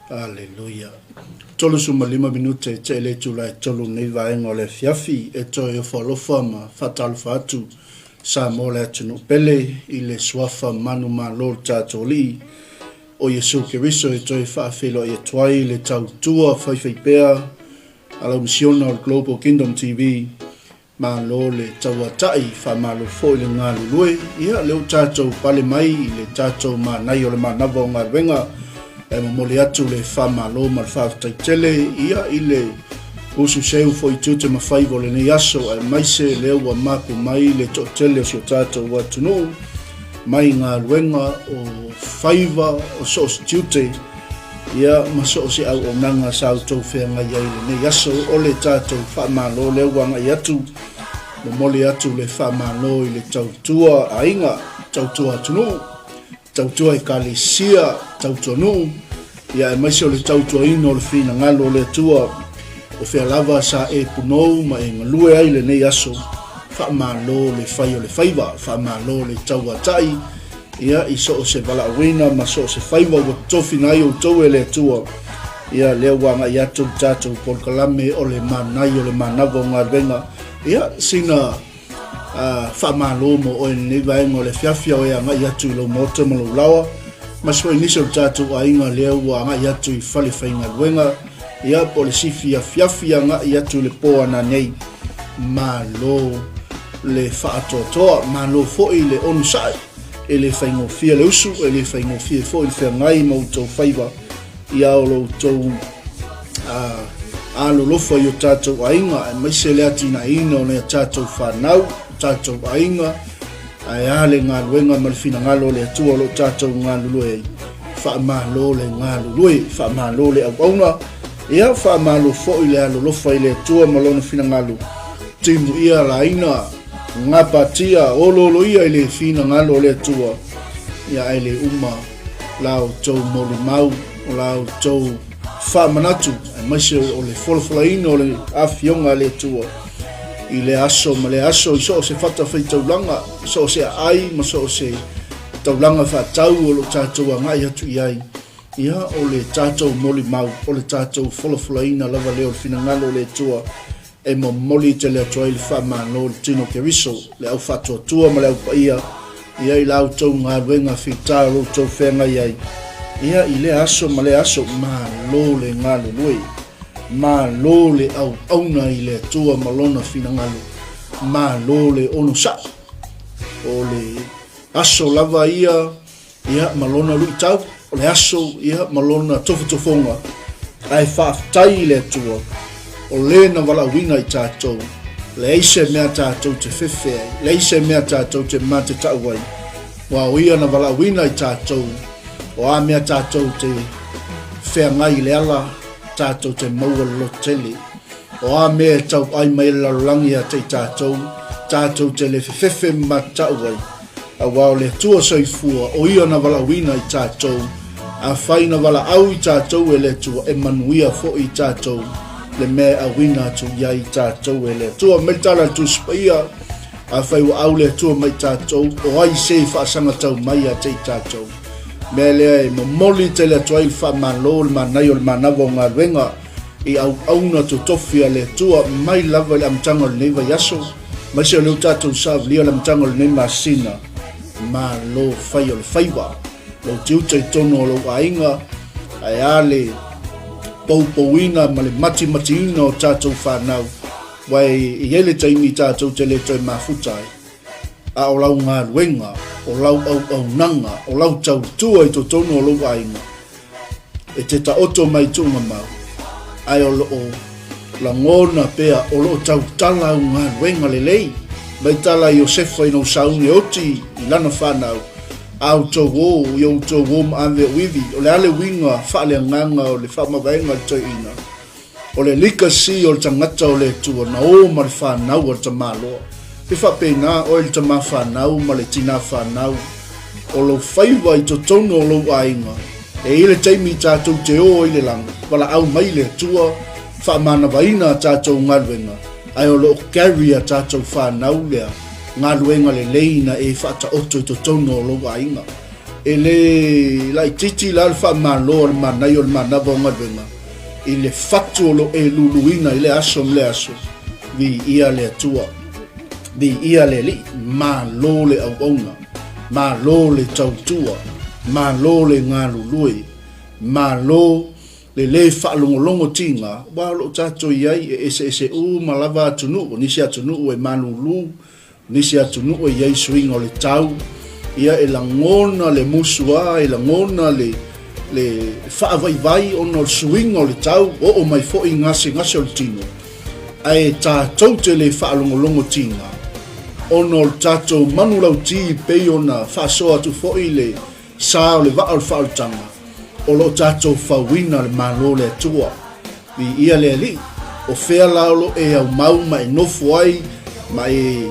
Aleluia. 35 minute te le itula e tolu nei vaega o le afiafi e toe ofo alofa ma faatalofa atu Samoa le atunuu pele i le suafa manumalo o le tatou Alii o Iesu Keriso e toe faafeiloai atu ai le tautua faifaipea a lau misiona o le Global Kingdom TV. Malo le tauatai, faamalo foi le galulue. Ia, lea ua tatou pale mai i le tatou manaia o le manava o galuega, e momoli atu le faamalo ma le faafetai tele ia i le usu seu foi i tiute ma faiva o lenei aso, aemaise lea ua mapu mai le toatele o si o tatou atunuu mai galuega o faiva o so o se tiute Ia, ma so o se auaunaga sa outou feagai ai i lenei aso, o le tatou faamalo lea ua agai atu, momoli atu le faamalo i le tautua aiga, tautua atunuu, tautua ekalesia, tautua nuu, ia aemaise o le tautuaina o le finagalo o le Atua, o fea lava sa e punou ma e galue ai lenei aso, faamalo le fai o le faiva, faamalo le tauatai, Ia, i so o se valaauina ma so o se faiva ua tofina ai outou e le Atua, ia, lea ua agai atu le tatou polokalame o le manaia o le manava o galuega. Ia, sina uh, faamalo mo oe lenei vaega o le afiafi o e agai atu i lou maota ma lou laoa, ma se foi nisi o le tatou aiga lea ua agai atu i fale faigaluega, ia, po o le sifi afiafi agai atu i le po ana nei. Malo le faatoatoa, malo foi le onosai, e le faigofie le usu, e le faigofie foi le feagai ma outou faiva ia o lo outou alolofa i o tatou aiga, aemaise le atinaeina o nai a tatou fanau, tatou aiga, ae a le galuega ma le finagalo o le Atua o lo o tatou galulue ai. Faamalo le galulue, faamalo le auauna, ia faamalo foi le alolofa i le Atua ma lona finagalo. Timuia laina, gapatia, olooloia i le finagalo o le Atua, ia ae le uma la outou molimau, o la outou faamanatu, aemaise o le folafolaina o le afioga a le Atua i le aso ma le aso, i so o se fatafaitaulaga, so o se aai ma so o se taulaga faatau o lo o tatou agai atu i ai. Ia, o le tatou molimau, o le tatou folafolaina lava lea o le finagalo o le Atua e momoli tele atu ai le faamalo i le tino Keriso, le au faatuatua ma le au paia, ia i la outou galuega fita o lo outou feagai ai, ia i lea aso ma lea aso, malo le galulue, malo le auauna i le Atua ma lona finagalo, malo le onosai. O le aso lava ia ia ma lona luitau, o le aso ia ma lona tofotofoga, ae faafetai i le Atua, o le na valaauina i tatou, leai se mea tatou te fefe ai, leai se mea tatou te matetau ai, aua o ia na valaauina i tatou, o a mea tatou te feagai i le ala, tatou te maua le lototele. O a mea e tauai mai le lalolagi ia te i tatou, tatou te le fefefe ma matetau ai, Aua o le Atua soifua, o Ia na valaauina i tatou, afai na valaau i tatou e le Atua, e manuia foi i tatou le mea e auina atu i ai i tatou e le Atua. Mai le tala a le Tusi Paia, afai ua au le Atua mai tatou, o ai se i faasagatau mai ia te i tatou? Mea lea e momoli tele atu ai le faamalo, le manaia o le manava o galuega i auauna totofi a le Atua mai lava i le amataga o lenei vaiaso, Aemaise o lea ua tatou savalia le amataga o lenei masina, malo fai o le faiva, lou tiute i totonu o lou aiga, ae a le poupouina ma le matimatiina o tatou fanau, aua e i ai le taimi tatou te le toe mafuta ai, a o lau galuega, o lau auaunaga, o lau tautua i totonu o lou aiga, E te taoto mai tuugamau, ae o loo lagona pea o loo tautala au galuega lelei. Mai tala Iosefa ina u sauni e oti i lana fanau, a outou o, i outou o ma ave o ivi, o le a le uiga faaleagaga o le faamavaega a le toeaina? O le legacy o le tagata o le Atua na o ma le fanau a le tamaloa. Pe faapena oe le tama fanau ma le tina fanau, o lou faiva i totonu o lou aiga, e i ai le taimi tatou te o ai i le lagi, valaau mai le Atua, faamanavaina a tatou galuega, ae o lo o carry a tatou fanau lea galuega lelei na e faataoto i totonu o lou aiga. E le laitiiti la le faamalo a le manaia o le manava o galuega i le fatu o lo e luluina i lea aso ma lea aso. Viia le Atua. Viia le Alii. Malo le auauna. Malo le tautua. Malo le galulue. Malo le lē faalogologo tiga, aua o lo o tatou i ai e eseese uma lava atunuu, o nisi atunuu e malūlū, o nisi atunuu e i ai suiga o le tau, ia e lagona le musuā, e lagona le, le faavaivai ona o le suiga o le tau, oo mai foi i gasegase o le tino, ae tatou te le faalogologo tiga ona o le tatou manulauti pei ona faasoa atu foi le sa o le vaa o le faaolataga, o lo o tatou fauina le Malo o le Atua. Viia le Alii, o fea la o lo o e aumau ma e nofo ai ma e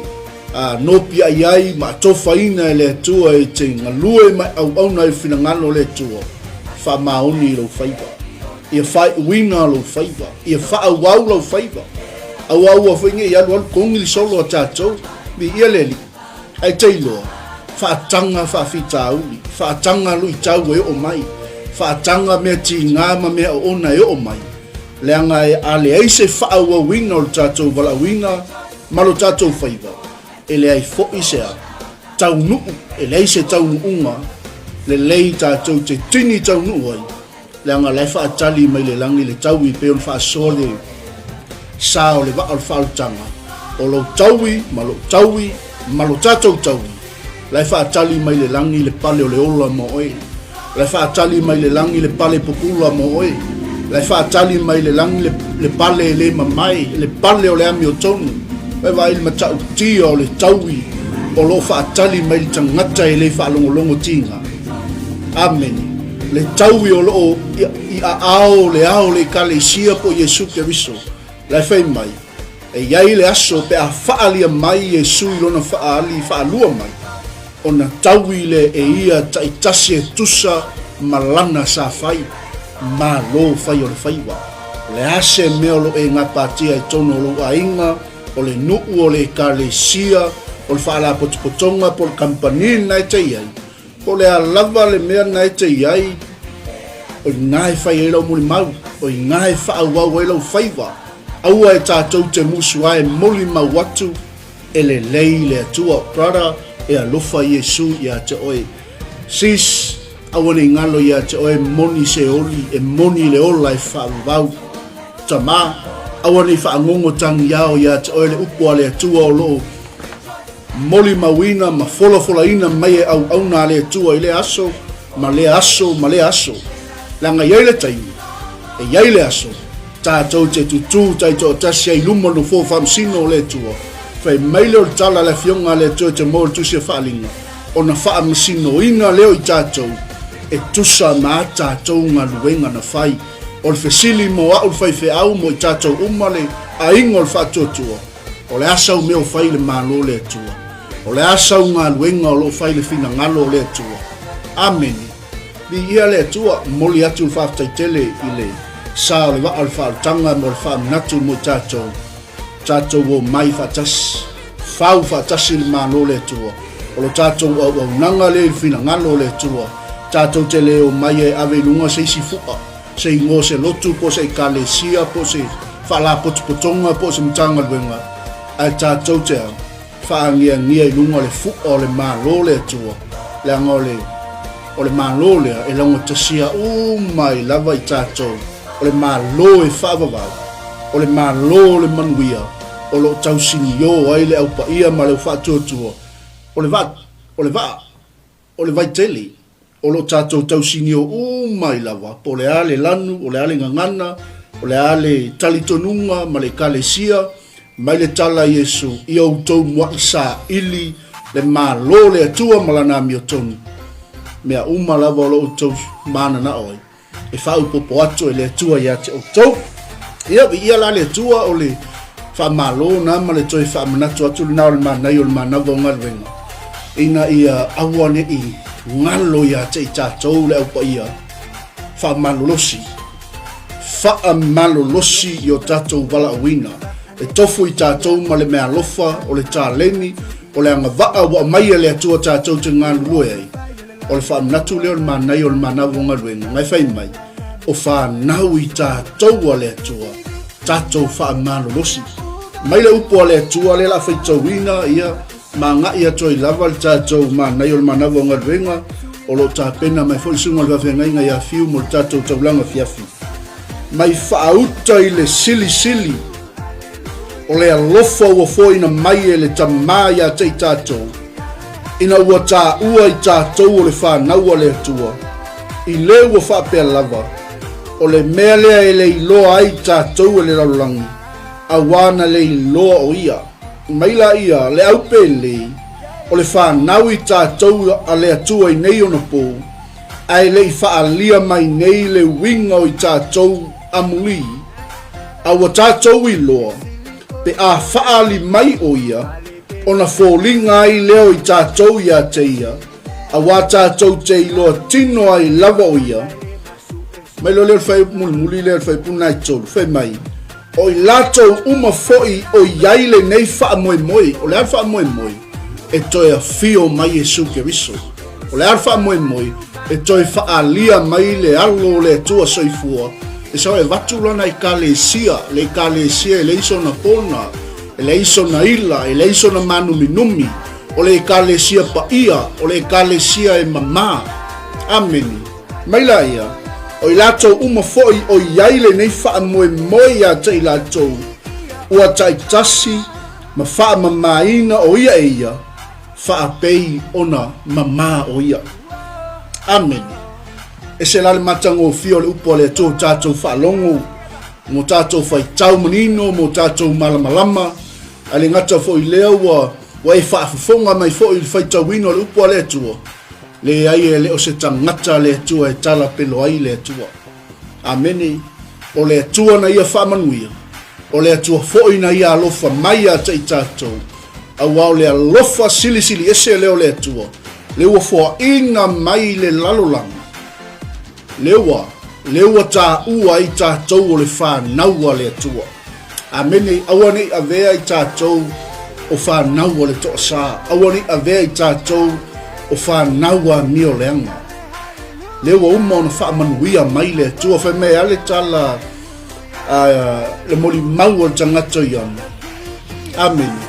nopiai ai ma atofaina e le Atua e te galue ma e auauna ai le finagalo o le Atua, faamaoni i lou faiva. Ia faaiuina lou faiva, ia faaauau lau faiva. Aua aua foi ne i alualu kogi le solo a tatou. Viia le Alii. Ae te iloa, faataga faafitauli, faataga luitau e oo mai, faataga mea tiga ma mea oona e oo mai, leaga a leai se faaauauina o le tatou valaauina ma lo tatou faiva, e leai foi se a taunuu, e leai se taunuuga lelei tatou te tini taunuu ai, leaga la e faatali mai le lagi le taui pei ona faasoa le sa o le vaa o le faaolataga, o lou taui ma lou taui ma lo tatou taui, la e faatali mai le lagi le pale o le ola mo oe, la e faatali mai le lagi le pale pupula mo oe, la e faatali mai le lagi le, le pale e le mamae, le pale o le amiotonu. E vaai le matautia o le taui o lo o faatali mai le tagata e le faalogologo tiga. Amene. Le taui o lo o i aao o le ao o le Ekalesia po o Iesu Keriso, la e fai mai, e i ai le aso pe a faaalia mai Iesu i lona faaali faalua mai, ona taui lea e ia taitasi e tusa ma lana sa fai. Malo fai o le faiva. O le a se mea o lo o e gapatia i totonu o lou aiga, o le nuu, o le Ekalesia, o le faalapotopotoga po o le kamupani lena e te i ai, Po o le a lava le mea na e te i ai, o ina e fai ai lau molimau, o ina e faaauau ai lau faiva. Aua e tatou te musu a e molimau atu e lelei le Atua. Brother, e alofa Iesu ia te oe. Sis, aua ne i galo ia te oe, moni se oli, e moni le ola e faavavau. Tama, aua ne i faagogo tagiao ia te oe le upu a le Atua o lo o molimauina ma folafolaina mai e auauna a le Atua i lea aso ma lea aso ma lea aso. Leaga e i ai le taimi, e i ai le aso, tatou te tutū taitoatasi ai i luma o le nofoa faamasino o le Atua, fai mai lea o le tala a le Afioga a le Atua e te maua i le Tusi a Faaaliga, ona faamasinoina lea o i tatou e tusa ma a tatou galuega na fai. O le fesili mo a'u le faifeau, mo i tatou uma le aiga o le faatuatua, O le a sau mea o fai i le Malo o le Atua? O le a sau galuega o lo o fai i le finagalo o le Atua? Amene. Viia le Atua, momoli atu le faafetai tele i le sa o le vaa o le faaolataga mo le faamanatu mo i tatou, tatou o mai faatasi, fau faatasi le Malo o le Atua. O lo tatou auaunaga lea i le finagalo o le Atua, tatou te le o mai e ave i luga se isi fu'a. se igoa o se lotu po o se ekalesia po o se faalapotopotoga po o se Matagaluega, ae tatou te a faaagiagia i luga o le fu'a o le Malo o le Atua, leaga o le o le Malo lea e laugatasia uma ai lava i tatou, o le Malo e faavavau, o le Malo o le manuia, o lo o tausinio ai le au paia ma le au faatuatua, o le vaa, o le vaa, o le vaitele. O lo o tatou tausinio uma ai lava, po o le a le lanu, o le a le gagana, o le a le talitonuga ma le ekalesia, mai le tala a Iesu, ia outou muaʻi saili le Malo o le Atua ma Lana amiotonu, mea uma lava o lo outou mananao ai. e faaopoopo atu e le Atua ia te outou. Ia, viia la le Atua o le faamalo na ma le toe faamanatu atu lena o le manaia o le manava o galuega, ina ia aua ne i galo ia te i tatou le Au Paia faamalolosi, faamalolosi i o tatou valaauina, e tofu i tatou ma le meaalofa o le taleni, o le agavaa ua aumai e le Atua tatou te galulue ai. O le faamanatu lea o le manaia o le manava o galuega, na e fai mai, o fanau i tatou a le Atua, tatou faamalolosi. Mai le upu a le Atua lea la faitauina, ia, ma agai atu ai lava le tatou manaia o le manava o galuega, o lo o tapena mai foi le susuga o le faafeagaiga ia Fiu mo le tatou taulaga fiafi. Mai faauta i le silisili o le alofa ua foaina mai e le Tamā ia te i tatou, ina ua taua i tatou o le fanau a le Atua, i le ua faapea lava, o le mea lea e le iloa ai tatou e le lalolagi, auā na le iloa o ia. Mai la ia le au pelei, o le fanau i tatou a le Atua i nei ona pō, ae le i faaalia mai nei le uiga o i tatou amulī, a ua tatou iloa, pe a faaali mai o ia, ona foliga ai lea o i tatou ia te ia, auā tatou te iloa tino ai lava o ia. Mai loa lea o le fuaiupu mulimuli lea o le fuaiupu lena e tolu, fai mai, O i latou uma foi o i ai lenei faamoemoe, o le a le faamoemoe? E toe afio mai Iesu Keriso. O le a le faamoemoe? E toe faaalia mai le alo o le Atua soifua, e sau e avatu lana Ekalesia, le Ekalesia e leai sona pona, e leai sona ila, e leai sona mānuminumi, o le Ekalesia paia, o le Ekalesia e mamā. Amene. Mai la ia, o i latou uma foi o i ai lenei faamoemoe ia te i latou, ua taitasi ma faamamaina o ia e ia, faapei ona mamā o ia. Amene. Ese la le matagofie o le upu a le Atua o tatou faalogo, mo tatou faitau manino, mo tatou malamalama, a le gata foi lea ua, ua e faafofoga mai foi i le faitauina o le upu a le Atua, Leai e le o se tagata le Atua e talapelo ai le Atua. Amene. O le Atua na ia faamanuia, o le Atua foi na ia alofa mai ia te i tatou, auā o le alofa silisili ese lea o le Atua, le ua foaina mai i le lalolagi, le ua, le ua taua ai tatou o le fanau a le Atua. Amene, aua ne i avea i tatou o fanau a le toasā, aua ne i avea i tatou o fanau a amioleaga. Lea ua uma ona faamanuia mai le Atua, fai mai a le tala a le molimau o le tagata o Ioane. Amene.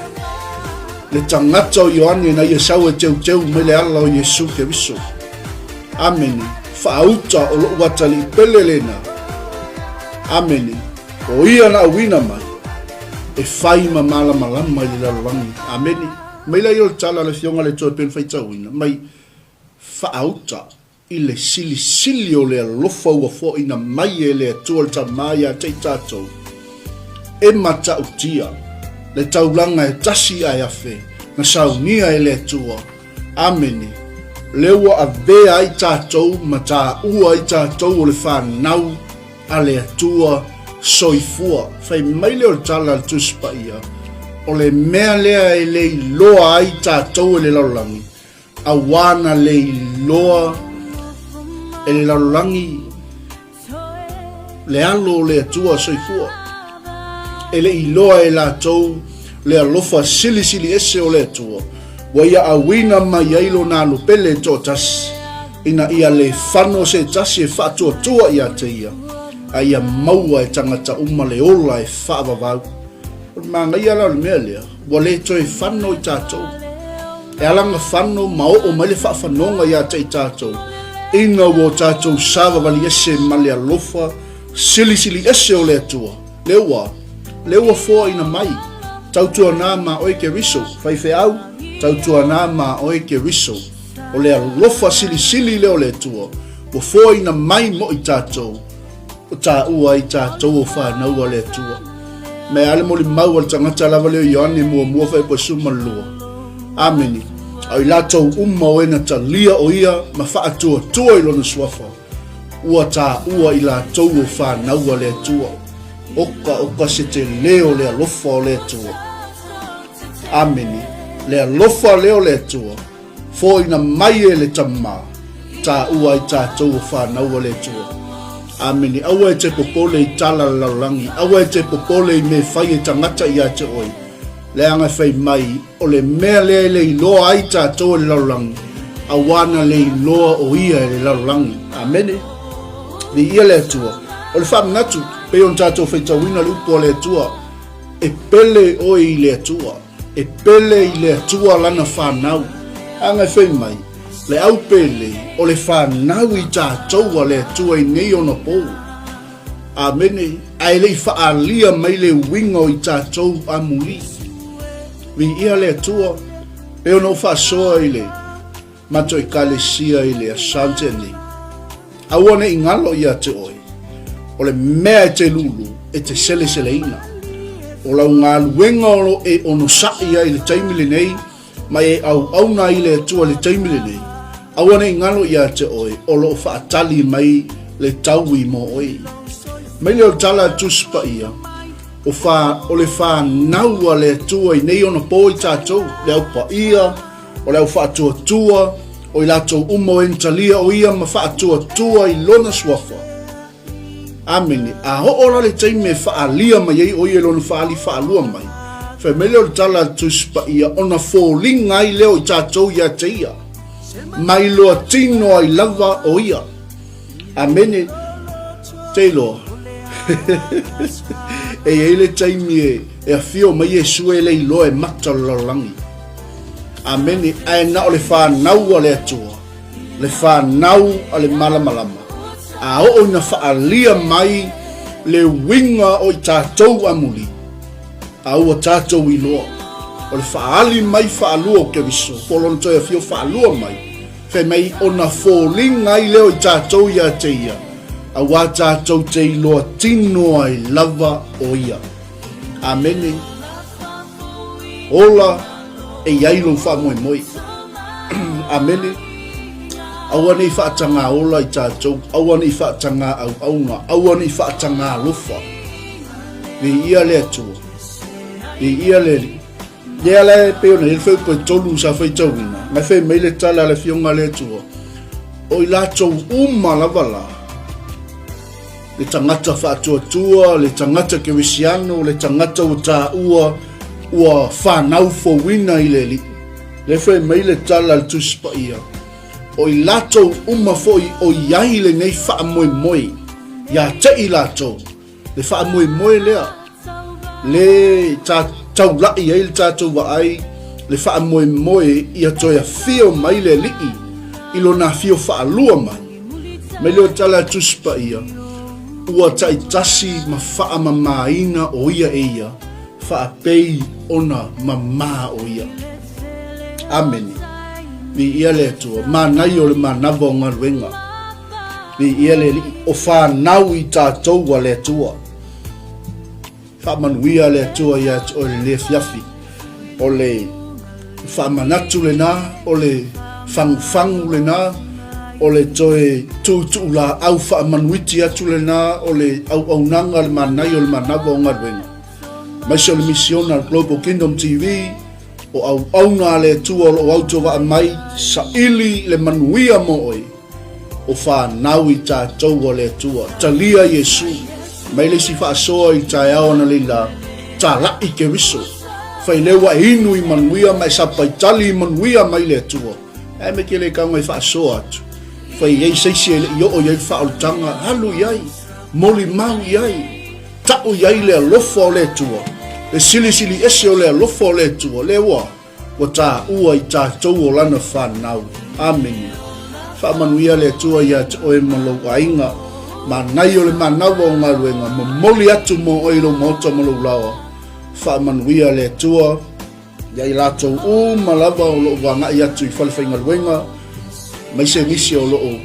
Le tagata o Ioane na ia sau e teuteu mai le ala o Iesu Keriso. Amene. Faauta o lou atalii pele lena. Amene. O ia na auina mai, e fai ma malamalama i le lalolagi. Amene. Mai la ia o le tala a le Afioga le Toe Peni Faitauina, mai faauta i le silisili o le alofa ua foaina mai e le Atua le Tama ia te i tatou, e matautia le taulaga e tasi ae afe na saunia e le Atua. Amene. Lea ua avea ai tatou ma taua ai tatou o le fanau a le Atua soifua. Fai mai lea o le tala a le Tusi Paia, o le mea lea e le iloa ai tatou e le lalolagi, auā na le iloa e le lalolagi le alo o le Atua soifua. E le iloa e latou le alofa silisili ese o le Atua, ua ia auina mai ai lona alo pele e toatasi, ina ia le fano se tasi e faatuatua ia te ia, a ia maua e tagata uma le ola e faavavau. O le manaia la o le mea lea, ua le toe fano i tatou. E ala ona fano ma oo mai le faafanoga ia te i tatou, ina ua o tatou savavali ese ma le alofa silisili ese o le Atua, lea ua, lea ua foaina mai. Tautuanā ma oe Keriso, faifeau, tautuanā ma oe Keriso. O le alofa silisili lea o le Atua, ua foaina mai mo i tatou, o taua ai tatou o fanau a le Atua. Me a le molimau a le tagata lava lea o Ioane muamua fuaiupu 12. Amene. A o i latou uma o e na talia o ia ma faatuatua i lona suafa, ua taua i latou o fanau a le Atua. Oka oka se telē o le alofa o le Atua. Amene. Le alofa lea o le Atua, foaina mai e le Tama, taua ai tatou o fanau a le Atua. Amene. Aua e te popole i tala a le lalolagi, aua e te popole i mea fai e tagata ia te oe. Leaga e fai mai, o le mea lea e le iloa ai tatou e le lalolagi, Auā na le iloa o ia e le lalolagi. Amene. Viia le Atua. O le faamanatu, pei ona tatou faitauina le upu a le Atua, e pele oe i le Atua. E pele i le Atua lana fanau. Aga e fai mai, le au pele o le fanau i tatou a le Atua i nei ona pou. Amene. Ae le i faaalia mai le uiga o i tatou amuli. Viia le Atua, pei ona ou faasoa i le matou Ekalesia i le Aso Sa nei. Aua ne i galo ia te oe, o le mea e te lulu e te seleseleina. O lau galuega o lo e onosai ai i le taimi lenei, ma e auauna ai i le Atua i le taimi lenei, aua ne i galo ia te oe, o lo o faatali mai le taui mo oe. Mai lea o le tala a le Tusi Paia, o, fa, o le fanau a le Atua i nei ona po i tatou, le au paia, o le au faatuatua, o i latou uma o e na talia o ia ma faatuatua i lona suafa. Amene. A oo la le taimi e faaalia mai ai o ia i lona faaali faalua mai, fai mai lea o le tala a le Tusi Paia, ona foliga ai lea o i tatou ia te ia, mai loa tino ai lava o ia. Amene. Te iloa. E i ai le taimi e, e afio mai Iesu e le iloa e mata o le lalolagi. Amene. Ae na o le fanau a le Atua, le fanau a le malamalama, a oo ina faaalia mai le uiga o i tatou amuli, a ua tatou iloa, o le faaali mai faalua o Keriso, po o lona toe afio faalua mai, Fai mai ona foliga ai lea o i tatou ia te ia, auā tatou te iloa tino ai lava o ia. Amene. Ola e i ai lou faamoemoe. Amene. Aua ne i faatagā ola i tatou, aua ne i faatagā auauna, aua ne i faatagā alofa. Viia le Atua. Viia le Alii. Lea la e pei ona i ai le fuaiupu e tolu sa faitauina, na fai mai le tala a le Afioga a le Atua, o i latou uma lava la, le tagata faatuatua, le tagata kerisiano, le tagata ua taua, ua fanau fouina i le Alii. Lea fai mai le tala a le Tusi Paia, o i latou uma foi o i ai lenei faamoemoe ia te i latou, Le faamoemoe lea, le ta taula'i ai le tatou vaai, le faamoemoe ia toe afio mai le Alii i lona afio faalua mai. Mai lea o tala a Tusi Paia, ua taitasi ma faamamaina o ia e ia, faapei ona mamā o ia. Amene. Viia le Atua. Manaia o le manava o galuega. Viia le Alii, o fanau i tatou a le Atua. Faamanuia le Atua ia te oe lenei afiafi. O le faamanatu lena, o le fagufagu lena, o le toe tuutuulaau faamanuiti atu lena, o le auaunaga, le manaia o le manava o galuega. Aemaise o le misiona a le Global Kingdom TV, o auauna a le Atua o lo o autovaa mai, saili le manuia mo oe. O fanau i tatou a le Atua. Talia Iesu. Mai le isi faasoa i le taeao analeila, tala'i Keriso. Fai lea ua e inu i manuia ma e sapaitali i manuia mai le Atua. Ae me ke le kauga i faasoa atu. Fai i ai se isi e le i oo i ai le faaolataga, alu i ai, molimau i ai, ta'u i ai le alofa o le Atua, le silisili ese o le alofa o le Atua, lea ua Ua taua i tatou o Lana fanau. Amene. Faamanuia le Atua ia te oe ma lou aiga. Manaia o le manawa o galuega, momoli atu mo oe i lou maota ma lou laoa. Faamanuia le Atua ia i latou uma lava o lo o agai atu i falefaigaluega, aemaise nisi o lo o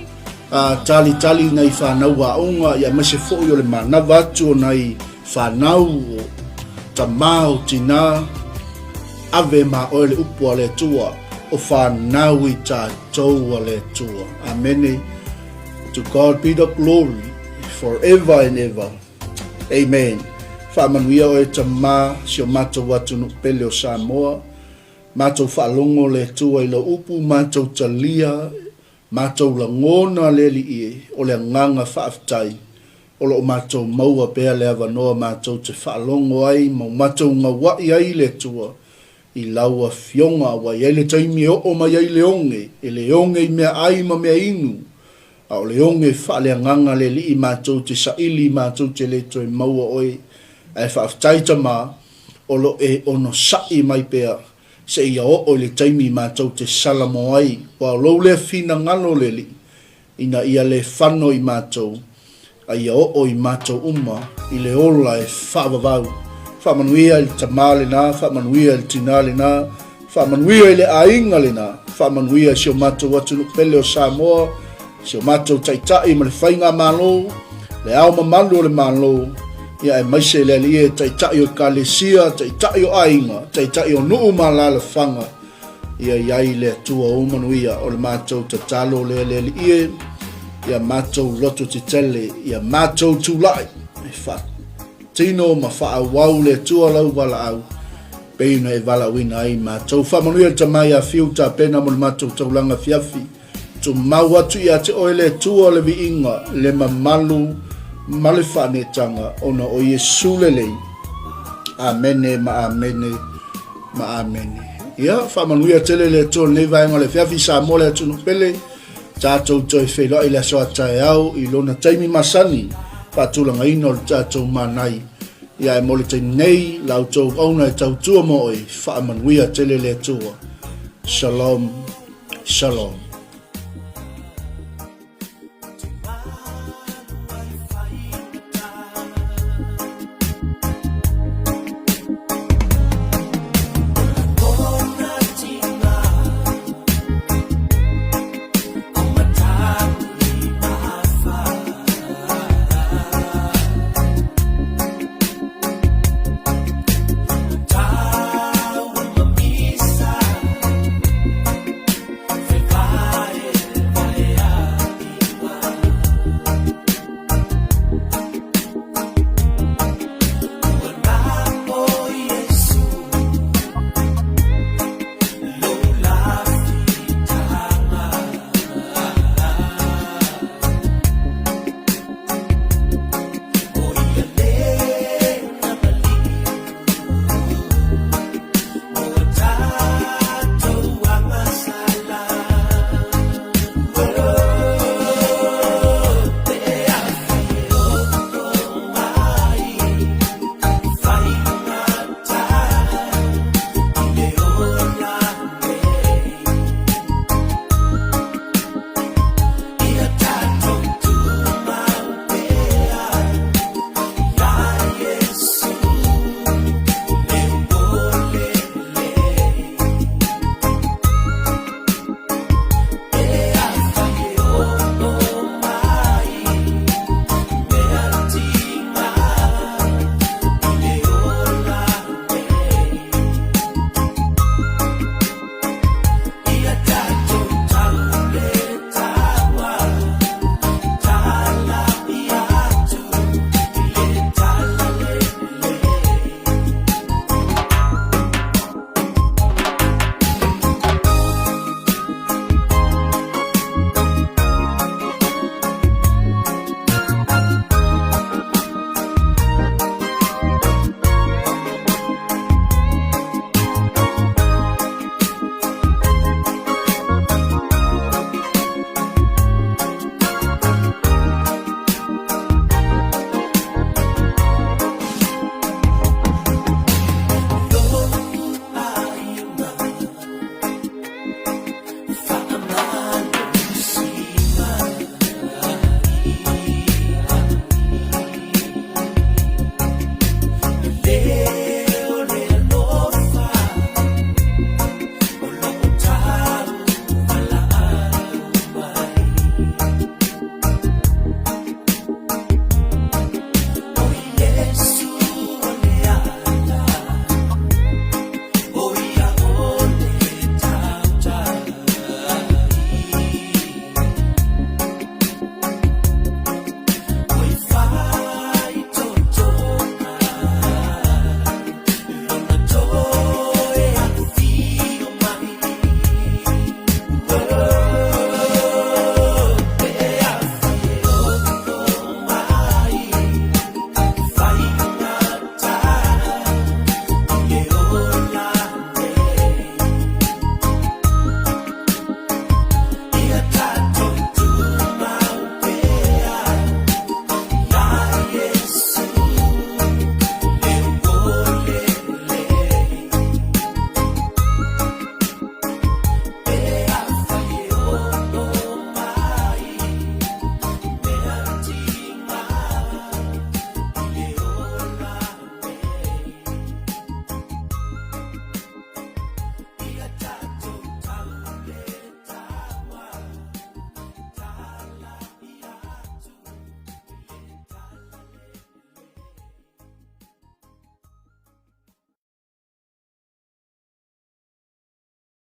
talitali nai fanau aoga, ia aemaise foi o le manava atu o nai fanau o tamā o tinā. Ave ma oe le upu a le Atua, o fanau i tatou a le Atua. Amene. To God be the glory forever and ever. Amen. Faamanuia oe tamā si o matou atunuu pele o Samoa. Matou faalogo le Atua i lau upu, matou talia Matou lagona le Alii e, o le agaga faafetai o lo o matou maua pea le avanoa matou te faalogo ai ma matou gaua'i ai i le Atua. i lau Afioga, ua i ai le taimi e oo mai ai le oge, e le oge i meaai ma meainu, a o le oge faaleagaga le Alii matou te saili matou te le toe maua oe. Ae faafetai Tama, o lo e onosai mai pea seia oo i le taimi matou te salamo ai, aua o lou lea finagalo le Alii, ina ia le fano i matou, a ia oo i matou uma i le ola e faavavau. Faamanuia i le tama lena, faamanuia i le tina lena, faamanuia i le aiga lena, faamanuia i si o matou atunuu pele o Samoa, si o matou taitai ma le faigamalo, le ao mamalu o le Malo, ia aemaise le Alii e taitai o Ekalesia, taitai o aiga, taitai o nuu ma alaalafaga, Ia i ai le Atua ou manuia, o le matou tatalo lea le Alii e, ia matou loto tetele, ia matou tulai, e faatino ma faaauau le Atua lau valaau, pei ona e valaauina ai matou. Faamanuia le Tama ia Fiu tapena mo le matou taulaga afiafi. Tumau atu ia te oe le Atua le viiga, le mamalu ma le faaneetaga ona o Iesu lelei. Amene ma amene ma amene. Ia, faamanuia tele le Atua i lenei vaega o le afiafi, Samoa le atunuu pele, tatou toe feiloai i le aso a taeao i lona taimi masani, faatulagaina o le tatou manai. Ia, ae mo le taimi nei, la outou auauna e tautua mo oe, faamanuia tele le Atua. Shalom. Shalom.